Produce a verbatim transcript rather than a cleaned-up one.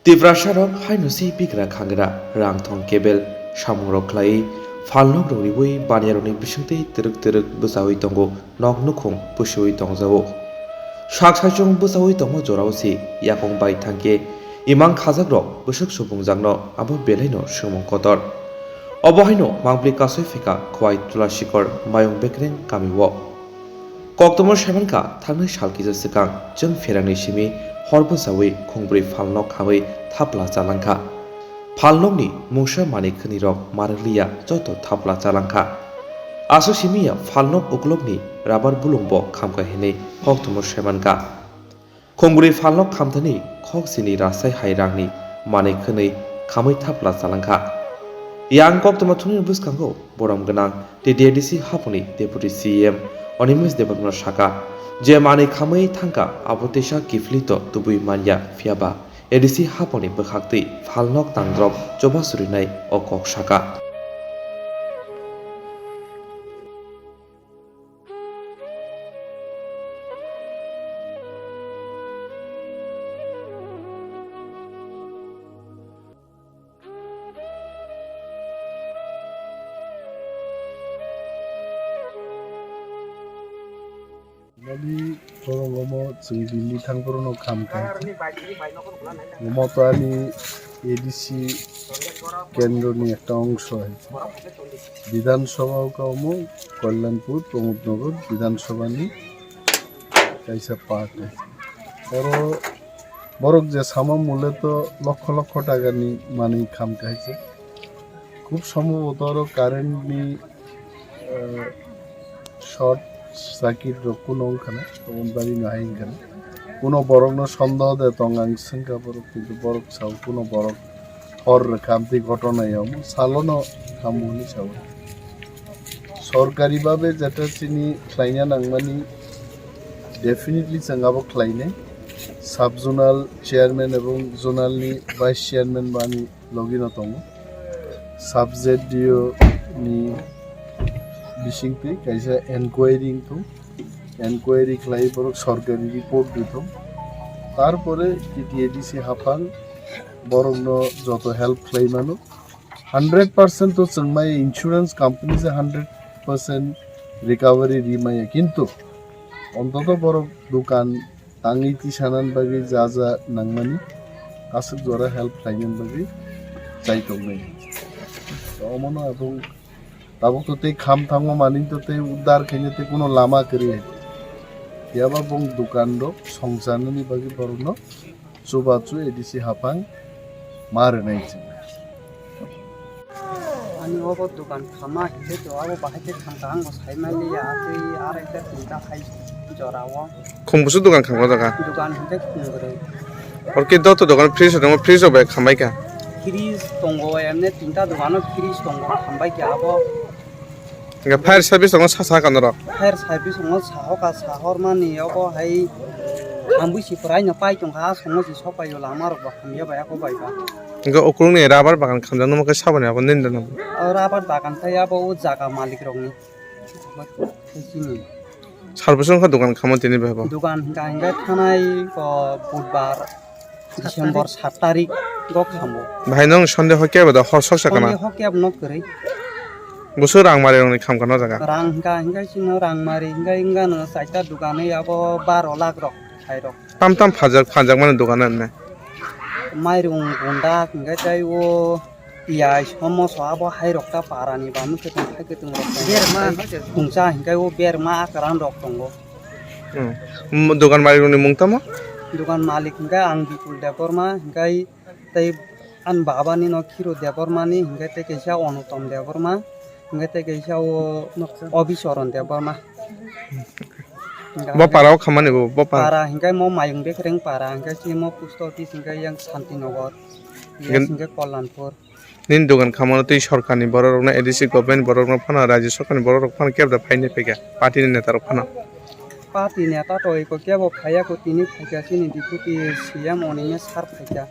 Tiprasa rok haino se bigra khangra rang thong kebel samung rok khlai phalnok rok riwi baniya rokni bisingtwi twrwk twrwk bwchawi tongo, nok nukhung pusiwi tongjago. Sak saichung bwchawi tongma jorao se yakung bai thangkhe imang khajak rok bwswk supungjakno abo belaino swngmung kotor. Obo haino mangpli kasui phika Khowai Tulasikor Mayung Bekreng kamio. Koktwma saimankha thangnai sal kisa swkang chwng pherangni simi hor bwchawi khungbrwi phalnok khamwi thapla chalangkha. Phalnokni mungsa manwi khwnwi rok marwkliya joto thapla chalangkha. Aswk simiya phalnok uklokni rabar bulungbo khamkha hinwi koktwma saimankha. Khungbrwi phalnok khamthani khok sini rasai hai rangni manwi khwnwi khamwi thapla chalangkha. Yang koktwma thungnini bwskango borom gwnang T D A D C haphangni Deputy C E M Animesh Debbarma saka, je manwi khamwi thangkha abo teisa kiphilwi to tubui manya, phiyaba A D C haphangni bwkhaktwi phalnok tangdrop choba surinai o kok saka. Nani borok omo chwng bini thang borokno kham kha. Omo to ani A D C kendroni ekta ongso hai. Bidhan Sabha o ka omo Kalyanpur, Pramod Nagar Bidhan Sabha ni kaisa part hai. Oro borok je sama mole to lokho lokho taka ni manwi kham kha hai se. Khub sombhoboto oro current ni, eh, short circuit rok kuno wngkha na, toboni bagwi no hai wngkha na. Kuno borok no sondoh de tong ang swngkha borok, kintu borok sao kuno borok hor rwkha amtwi ghotona ya omo salo no khamu hinwi sao. Sorkari babe jeta chini khlaina nangmani definitely chwng abo khlainai. Sub zonal chairman ebong zonal ni vice chairman bani logi no tongo. Sub Z D O ni bisingtwi kaisa enquiry wngthung, enquiry khlai borok sorkari report rithung, tarpore T T A D C haphang borokno joto help khlai mano. Hundred percent to chwng maya, insurance company se hundred percent recovery ri maya, kintu ontoto borok dukan tangwi tisanani bagwi ja ja nangmani aswk jora help khlainani bagwi chai tongnai. To omono abong tabuk to tei kham thango mani to tei uddar khaina tei kuno lama kwrwi hai. Phiyaba bong dukan rok songcharnani bagwi borokno chubachu A D C haphang ma rwnai chwng. Ani obo dukan khama hinkhe to abo bahai khe thang kaham bo sai manliya, tei arai khe tinta hai jora o. Khum busu dukan khama o jaga? Dukan hinkhe khum bwrwi. Oro khe doto dukan fridge tongo, fridge rok bai khambai kha? Fridge tongo, emne tinta dukano fridge tongo, khambai kha abo. Hingke fire service tongo sa, sa ka norok? Fire service tongo, sahok ka sahor mani obo hai ambui si prai no pai tongkha, asongo si sopai o lama rok bo hamya bai ako bai ba. Hingke ukulukni rubber bagan khamjak nukma khe saboni abo nini da nang? O rubber bagan khe abo o jaga malik rokni. Sini. Sal bwswk wngkha dukan khamo tini bai bo? Dukan hingka hingke thanai, o, budbar, December sat tarik o khamo. Bahai nwng Sunday hokhe ba da hor sok sakana? Sunday hokhe abo nok kwrwi. Busu rang mari rokni kham kana jaga? Rang hingka hingke chini rang mari hingke hingke no chaita dukan abo baro lakh rok khai rok. Tam tam phajak, phajak mani dukan emne? Mairung gunda hingke tei o Piyaj, somoso abo hai rok ta para ni ba nukhe tong hai khe tong rok tongo. Berma. Tungsa hingkai o berma a kwran rok tongo. Hmm. M-, dukan malik ni mung tamo? Dukan malik hingkai ang Bipul Debbarma, hingkai tei ani baba ni no Khiru Debbarma ni, hingkai tei kaisa Onutom Debbarma, hingkai tei kaisa o Obichoron Debbarma. Bo para o khamani bo, bo para. Para hingkai mo Mayung Bekreng para, hingkai chini mo post office hingkai yang Santinagar, Hingke yes hingkai Kalyanpur. Nini dukan khamano tei sorkarni borok rokno, A D C government borok rok phano, rajya sorkarni borok rok phano kebra phaini phaikha, party ni neta rok phano. Party neta to eko kebo phaiya ko, tini phaikha chini deputy C M Onime sir phaikha.